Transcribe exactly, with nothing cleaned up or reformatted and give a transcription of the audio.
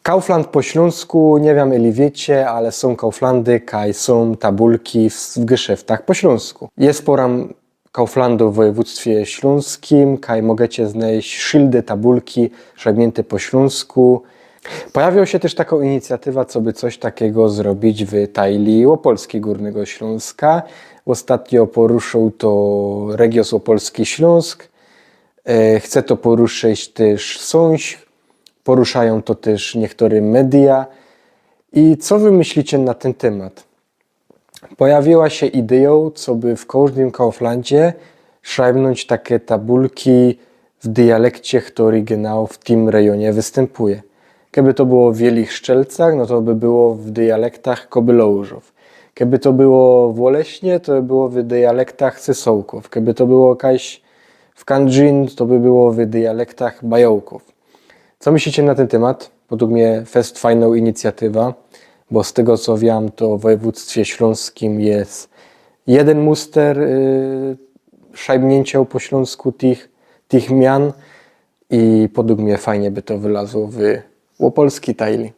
Kaufland po ślōnsku, niy wiym, ili wiycie, ale sōm Kauflandy, kaj sōm tabulki w, w geszeftach po ślōnsku. Je pora Kauflandōw w wojewōdztwie ślōnskim, kaj możycie znojś szyldy, tabulki, szajbniynte po ślōnsku. Pojawiła sie tyż takŏ inicjatywa, coby coś takigo zrobić w tajli Ôpolski Gōrnego Ślōnska. Ôstatnio poruszōł to Regios Ôpolski Ślōnsk. E, chce to poruszyć tyż Sōńś. Poruszajōm to tyż niyktory media. I co wy myślicie na tyn tymat? Pojawiła sie idejŏ, coby w kożdym Kauflandzie szajbnōńć take tabulki w dialekcie, kery genau w tym rejōnie wystympuje. Keby to było w Wielich Szczelcach, no to by było w dialektach Kobylołżōw. Keby to było w Ôlesznie, to by było w dialektach Sysołkōw. Keby to było kaś w Kandrzin, to by było w dialektach Bajołkōw. Co myślicie na tyn tymat? Podug mie fest fajnŏ inicjatywa, bo z tego co wiym, to w wojewōdztwie ślōnskim je jedyn muster, yy, szajbniyncio po ślōnsku tych, tych mian i podug mie fajnie by to wylazło w Ôpolski tajli.